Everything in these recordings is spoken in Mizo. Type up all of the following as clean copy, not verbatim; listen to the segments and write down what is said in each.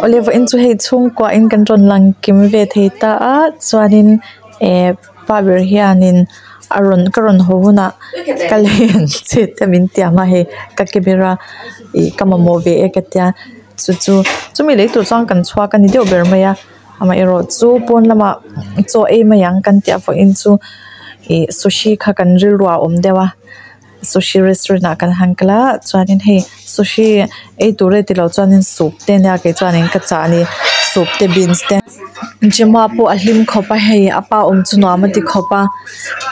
Awle vawiin chu hei chhungkua in kan rawn lang kim ve thei ta a chuanin eh pa ber hianin a rawn ka rawn haw hunah ka lei ang che te min tiam a hei ka camera ih ka mamawh ve e ka tia chu chu chumi lei tur chuan kan chhuak a ni deuh ber mai a amaherawh chu pawn lamah chaw ei mai ang kan tih a vawiin chu ih sushi kha kan rilru ah a awm deuh a. Sushi restaurant ah kan han kal a chuanin hei sushi ei tur e tilo chuanin soup te ania kei chuanin ka chah ani soup te beans te Gemma pawh a hlim khawp a hei a pa awm chu nuam a ti khawp a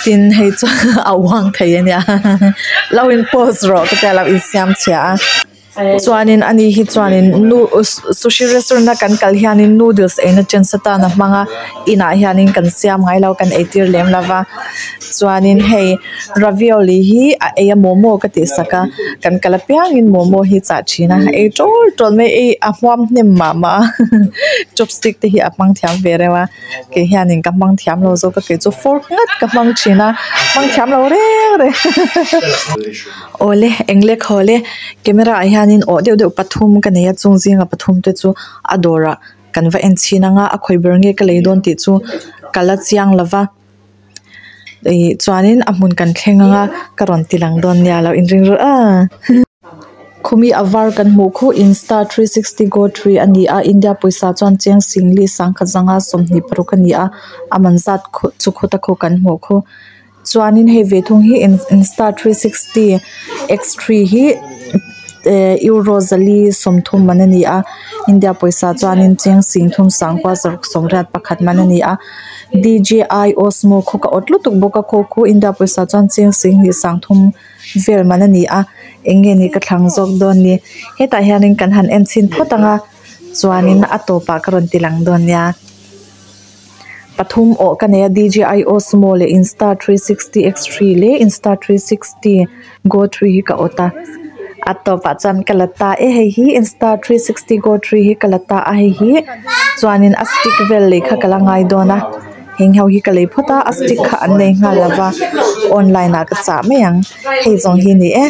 tin hei chuan a uang thei ania lo in pause rawh ka tia lo insiam chhia a. Chuanin ani hi chuanin nu sushi restaurant a kan kal hianin noodles eina chance atan a hmang a inah hianin kan siam ngai lo kan eitir lem lo va chuanin hei ravioli hi a ei a momo ka tih sak a kan kal apiangin momo hi chah thin a ei tawl tawl mai ei a hmuam hnem mah mah a chopstick te hi a hmang thiam ve reuh a. Kei hianin ka hmang thiam lo zawk a kei chu fork ngat ka hmang thin a hmang thiam lo reng reng awle eng le khawl e camera ah hianin awh deuh deuh pathum ka nei a chung zinga pathum te chu a dawrah kan va en chhin anga a khawi ber nge ka lei dawn tih chu ka la chiang lo va ih chuanin a hmun kan thleng anga ka rawn ti lang dawn nia lo inring rawh a. Khumi a var kan hmuh khu insta 360 go 3 a ni a India pawisa chuan cheng singli sangkhat zanga 26 a ni a a man zat khu chu khuta khu kan hmuh khu chuanin hei ve thung hi insta 360 x 3 hi eh euro 430 man a ni a India pawisa chuanin cheng singthum sangkua zaruk 81 man a ni a D_J_I osmo khu ka awt lutuk bawk a khaw khu India pawisa chuan cheng singhnih sangthum. Vel man a ni a eng nge ni ka thlang zawk dawn ni hetah hianin kan han en chhin phawt ang a chuanin a tawpah ka rawn ti lang dawn nia pathum awh ka nei a D_J_I osmo leh insta 360 x3 leh insta 360 go 3 hi ka awt a a tawpah chuan ka la ta e hei hi insta 360 go 3 hi ka la ta a hei hi chuanin a stick vel lei kha ka la ngai dawn a. Heng ho hi ka lei phawt a a stick kha an nei nghal lo va online ah ka chah mai ang hei zawng hi a ni e.